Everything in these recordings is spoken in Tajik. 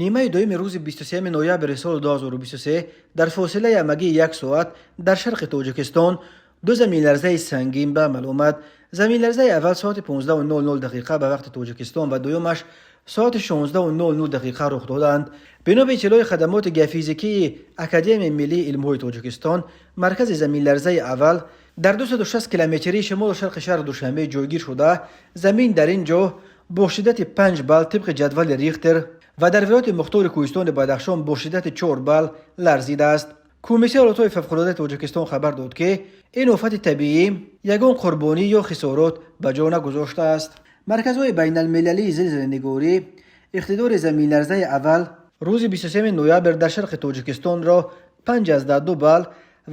Нимаи дуюми рӯзи 23 ноябри соли 2023 дар фосилаи ҳамагии як соат дар шарқи Тоҷикистон ду заминларзаи сангин ба амал омад. Заминларзаи аввал соати 15:00 дақиқа ба вақти Тоҷикистон ва дуюмаш соати 16:00 дақиқа рух доданд. Бино ба иттилои хадамоти геофизикии Академияи миллии илмҳои Тоҷикистон, маркази заминларзаи аввал дар 260 километрии шимолу шарқи шаҳри Душанбе ҷойгир шуда, замин дар ин ҷо бо шиддати 5 балл тибқи ҷадвали Рихтер ва дар вилояти мухтори кӯҳистони Бадахшон бо шиддати 4 балл ларзидааст. Кумитаи ҳолатҳои фавқулодаи Тоҷикистон хабар дод, ки ин офати табиӣ ягон қурбонӣ ё хисорот ба ҷо нагузоштааст. Марказҳои байналмилалии зилзиланигорӣ иқтидори заминларзаи аввал рӯзи 23 ноябр дар шарқи Тоҷикистонро 5,2 балл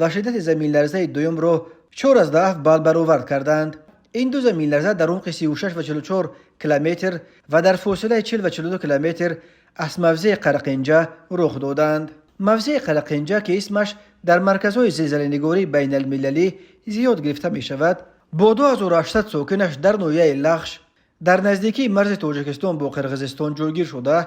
ва шиддати заминларзаи дуюмро 4,7 балл баровард карданд. Ин ду заминларза дар умқи 36 ва 44 километр ва дар фосилаи 40 ва 42 километр аз мавзеи Қарақинҷа рух доданд. Мавзеи Қарақинҷа, ки исмаш дар марказҳои зилзиланигории байналмилалӣ зиёд гирифта мешавад, бо 2800 сокинаш дар ноҳияи Лахш дар наздикии марзи Тоҷикистон бо Қирғизистон ҷойгир шуда,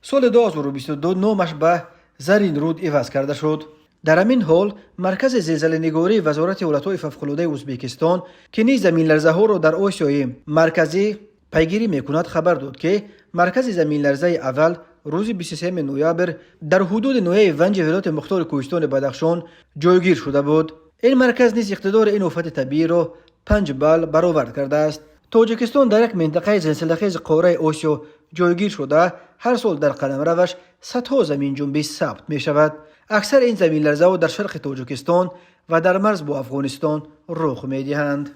соли 2022 номаш ба Заринруд иваз карда шуд. Дар ҳамин ҳол, маркази зилзиланигории Вазорати ҳолатҳои фавқулодаи Ӯзбекистон, ки низ заминларзаҳоро дар Осиёи Марказӣ пайгирӣ мекунад, хабар дод, ки маркази заминларзаи аввал рӯзи 23 ноябр дар ҳудуди ноҳияи Ванҷи вилояти мухтори кӯҳистони Бадахшон ҷойгир шуда буд. Ин марказ низ иқтидори ин офати табииро 5 балл баровард кардааст. Тоҷикистон дар як минтақаи зилзилахези қораи Осиё ҷойгир шуда, ҳар сол дар қаламраваш садҳо заминҷунбӣ сабт мешавад. Аксари ин заминларзаҳо дар шарқи Тоҷикистон ва дар марз бо Афғонистон рух медиҳанд.